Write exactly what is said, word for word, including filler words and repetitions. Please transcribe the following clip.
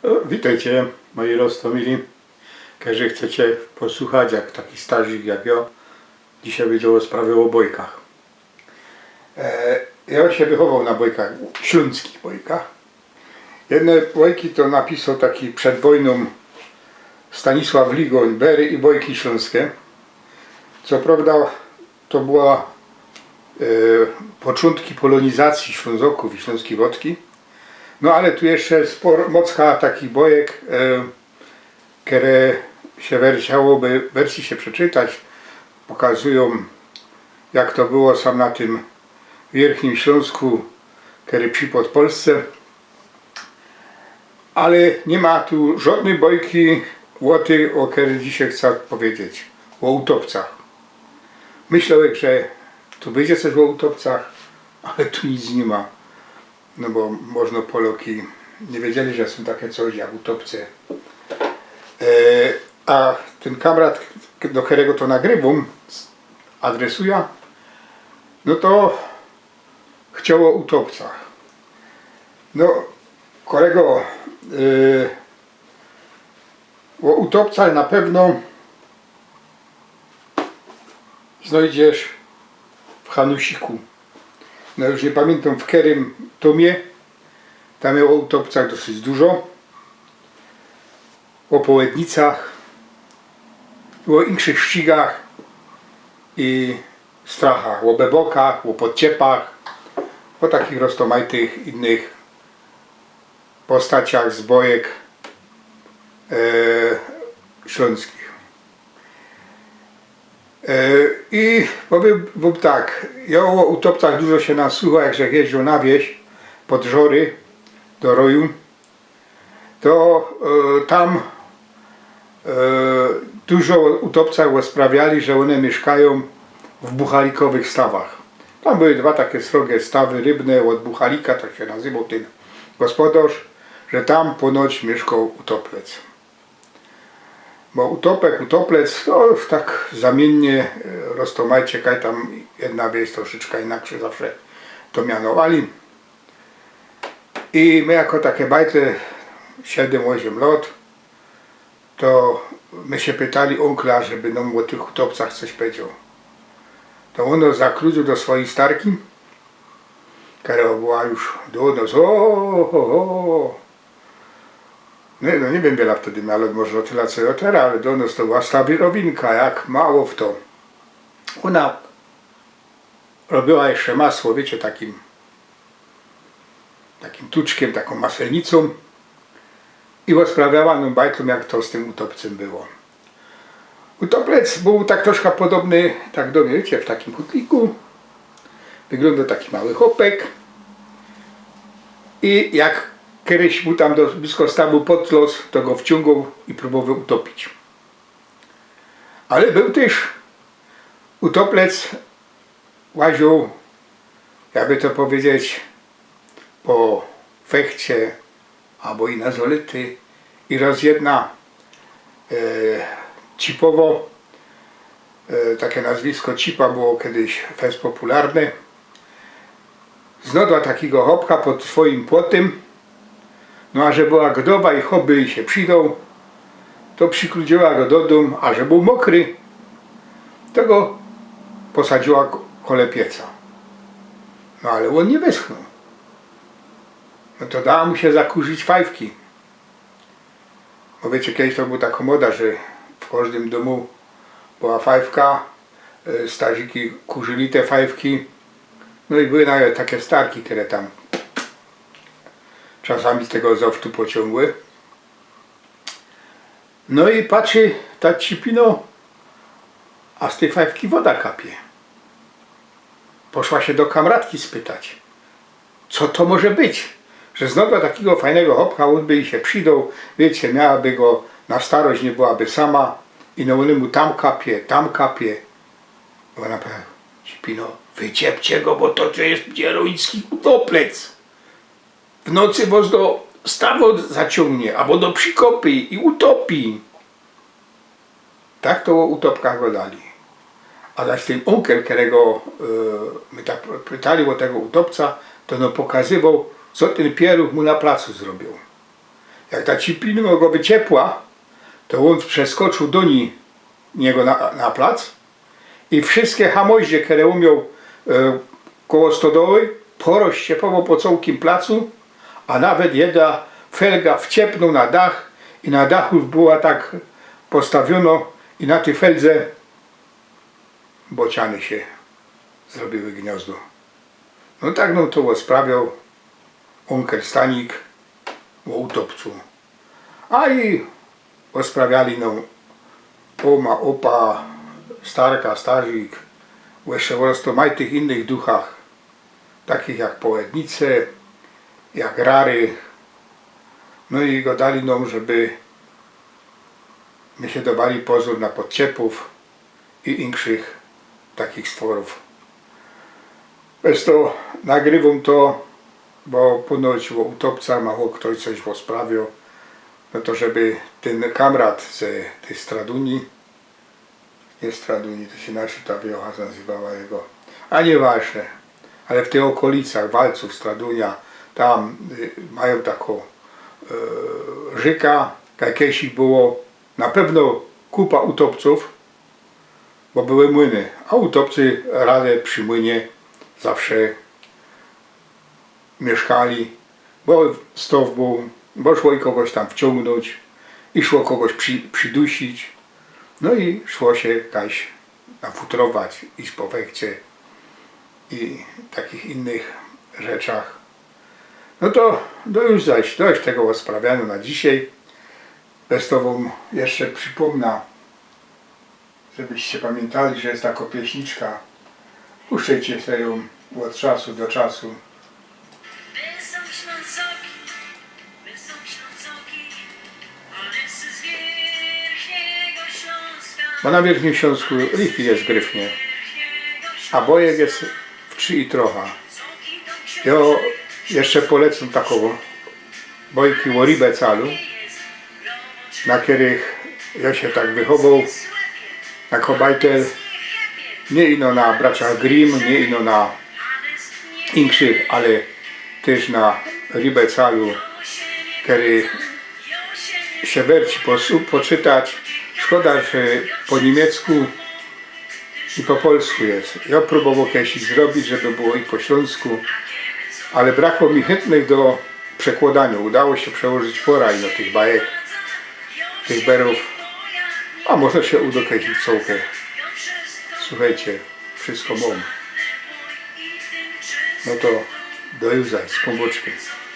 Witejcie, moji roztōmili, kerzy chcecie posłuchać, jak taki starzik jak jo dzisiej bydzie rozprawiał ô bojkach. E, jo sie wychowoł na bojkach, ślōnskich bojkach. Jedne bojki to napisoł taki przed wojnōm Stanisław Ligoń, Bery i bojki ślōnskie. Co prŏwda to była e, poczōntki polōnizacyje Ślōnzokōw i Ślōnskij Wotki. No ale tu jeszcze sporo, mocka takich bojek, e, kere sie wersiałoby, wersi sie przeczytać, pokazujōm, jak to było sam na tym wierchnim Ślōnsku, kery przipod Polsce. Ale niy ma tu żodnyj bojki ô tyj, ô kerej dzisiej chcã powiedzieć, ô utopcach. Myślołech, że tu bydzie coś ô utopcach, ale tu nic niy ma. No bo możno Poloki niy wiedzieli, że sōm take coś jak utopce. E, a tyn kamrat, do kerego to nagrywōm, adresujã, no to chcioł ô utopcach. No, kolego, e, ô utopcach na pewno znojdziesz w Hanusiku. No już niy pamiyntōm, w kerym tōmie. Tam je ô utopcach dosyć dużo. Ô połednicach, ô inkszych ścigach i strachach, ô bebokach, ô podciepach, ô takich roztōmajtych innych postaciach z bojek, e, ślōnskich. E, i powiym wōm tak, jo ô utopcach dużo sie nasłuchoł, jak żech jeździōł na wieś, pod Żory, do Roju. To, e, tam, e, dużo ô utopcach rozprawiali, że ône miyszkajōm w buchalikowych stawach. Tam były dwa take srogie stawy rybne, ôd buchalika, tak sie nazywoł tyn gospodŏrz, że tam ponoć miyszkoł utoplec. Bo utopek, utoplec, to tak zamiynnie, e, roztōmajcie, kaj tam jedna wieś troszeczka inaczyj zawsze to mianowali. I my jako take bajtle, siedym, ôziym lŏt, to my sie pytali ōnkla, żeby nōm ô tych utopcach coś powiedzioł. To ôn nŏs zakludziōł do swojij starki, kero była już dŏwno, o, o, o. No, no niy wiym, wiela wtedy miała lŏt, może ô tela co ô tera, ale do nŏs to była stara nowinka, jak mało fto. Ôna robiyła jeszcze masło, wiycie, takim, takim tuczkiym, takōm maselnicōm. I rozprawiała nōm bajtlōm, jak to z tym utopcym było. Utoplec bōł tak troszka podobny, tak do mie, wiycie, w takim kutliku. Wyglōndoł taki mały chopek. I jak kedyś mu tam do, blisko stawu podlŏz, to go wciōngoł i prōbowoł utopić. Ale bōł tyż utoplec, łaziōł, jakby to powiedzieć, po fechcie abo i na zolity, i roz jedna, e, Cipowo, e, take nazwisko Cipa było kedyś fest popularne, znŏdła takigo chopka pod swojim płotym, no a że była gdowa i chop by sie przidoł, to przikludziła go do dōm, a że bōł mokry, to go posadziła ko-, kole pieca. No ale ôn niy wyschnōł. No to dała mu sie zakurzić fajfki. Bo wiycie, kedyś to była tako moda, że w kożdym dōmu była fajfka, e, starziki kurzyli te fajfki. No i były nawet take starki, kere tam czasami z tego zoftu pociōngły. No i patrzy ta Cipino, a z tyj fajfki woda kapie. Poszła sie do kamratki spytać, co to może być, że znŏdła takigo fajnego chopka, ôn by jij sie przidoł, wiycie, miałaby go na starość, niy byłaby sama. I no, ôn mu tam kapie, tam kapie. Ôna powiŏdała: Cipino, wyciepcie go, bo to, to je pierōński utoplec. W nocy wŏs do stawu zaciōngnie, abo do przikopy i utopi. Tak to ô utopkach gŏdali. A zaś tyn ōnkel, kerego, e, my tak pytali ô tego utopca, to no pokazywoł, co tyn pierōn mu na placu zrobiōł. Jak ta cipina go wyciepła, to ôn przeskoczōł do ni-, niego na, na plac i wszyjske hamoździe, kere ôn mioł, e, koło stodoły, porozciepowoł po cołkim placu, a nawet jedna felga wciepnōł na dach i na dachu była tak postawiono i na tyj feldze bociany sie zrobiły gniozdo. No tak nōm to ôsprawiōł ōnkel Stanik ô utopcu. A i ôsprawiali nōm ōma, ōpa, starka, starzik, jeszcze ô roztōmajtych innych duchach, takich jak połednice, jak rary. No i godali nōm, żeby my sie dŏwali pozōr na podciepōw i inkszych takich stworōw. Bez to nagrywōm to, bo pōnoć ô utopca mało fto coś ôsprawiŏ, no to żeby tyn kamrat ze tyj Straduni, niy Straduni, to sie inaczyj ta wiocha nazywała jego, a niyważne, ale w tych ôkolicach Walcōw, Stradunia, tam, y, majōm takõ, y, rzyka, jak kejsik było, na pewno kupa utopcōw, bo były młyny, a utopcy rade przi młynie zawsze miyszkali, bo stow bōł, bo szło i kogoś tam wciōngnōńć, i szło kogoś przi-, przidusić, no i szło sie jakoś nafutrować, iś po wechcie i takich innych rzeczach. No to, no już zaś, dość tego ôsprawianiŏ na dzisiej. Bez to wōm jeszcze przipōmna, żebyście pamiyntali, że je takŏ pieśniczka. Puszczejcie se jōm ôd czasu do czasu. Bo na Wierzchnim Ślōnsku lichij je gryfnie, a bojek je w trzi i trocha. Jŏ jeszcze polecōm takõ bojki ô Ribecalu, na kerych jŏ sie tak wychowoł, jako bajtel. Niy ino na braciach Grimm, niy ino na inkszych, ale tyż na Ribecalu, kery sie werci posu-, poczytać. Szkoda, że po niymiecku i po polsku je. Jŏ prōbowoł kejsik zrobić, żeby było i po ślōnsku, ale brakło mi chytnych do przekłŏdaniŏ. Udało sie przełożyć pora ino tych bajek, tych berōw, a może sie udo kejsik cołkym. Suchejcie, wszysko mōm. No to do juzaś, z Pōnbōczkiym.